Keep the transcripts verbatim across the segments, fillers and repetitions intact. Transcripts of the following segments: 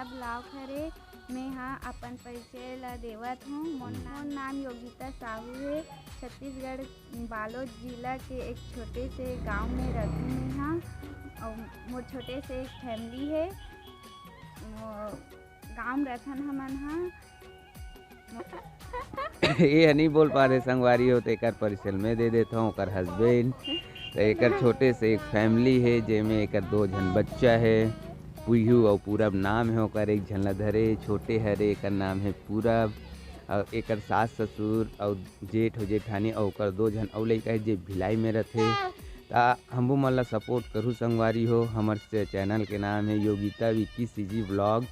Blog हरे। मैं हा अपन परिचय ला देवत हूँ। मोर नाम योगिता साहू है। छत्तीसगढ़ बालोद जिला के एक छोटे से गांव में रहती हूँ मैं हा। और मोर छोटे से एक फैमिली है। गांव रथन हमन हा। ये नहीं बोल पा रहे संगवारी हो, तो एकर परिचय मैं दे देता हूँ, ओकर हस्बैंड। तो एकर छोटे से एक फैमिली है, जेमे एकर दो झन बच्चा है, पुयू और पूरब नाम है ओकर। एक झन ला धरे छोटे हरे, एकर नाम है पूरब। और एकर सास ससुर और जेठ हो जेठानी और ओकर दो झन और लइका है, जे भिलाई में रथे। ता हमू मन ला सपोर्ट करू संगवारी हो। हमर चैनल के नाम है योगिता विक्की सीजी ब्लॉग।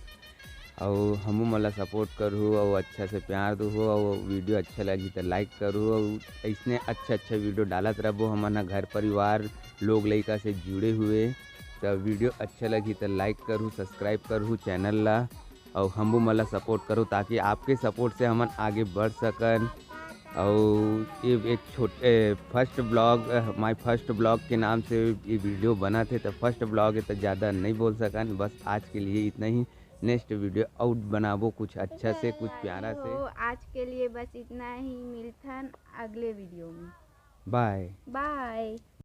और हमू मन ला सपोर्ट करहू और अच्छा से प्यार दूहू और वीडियो अच्छा लगी तो लाइक करहू। और ऐसने अच्छा अच्छा वीडियो डालत रहबो। हमन ह घर परिवार लोग लइका से जुड़े हुए, तो वीडियो अच्छा लगी तो लाइक करहू, सब्सक्राइब करहू चैनल ला। और हमू मन ला सपोर्ट करो, ताकि आपके सपोर्ट से हमन आगे बढ़ सकन। और ये एक छोटे फर्स्ट ब्लॉग, माय फर्स्ट ब्लॉग के नाम से ये वीडियो बना थे, तो फर्स्ट ब्लॉग है तो ज़्यादा नहीं बोल सकन। बस आज के लिए इतना ही। नेक्स्ट वीडियो आउट बनाबो कुछ अच्छा से, कुछ प्यारा से। आज के लिए बस इतना ही। मिलथन अगले वीडियो में। बाय। बाय।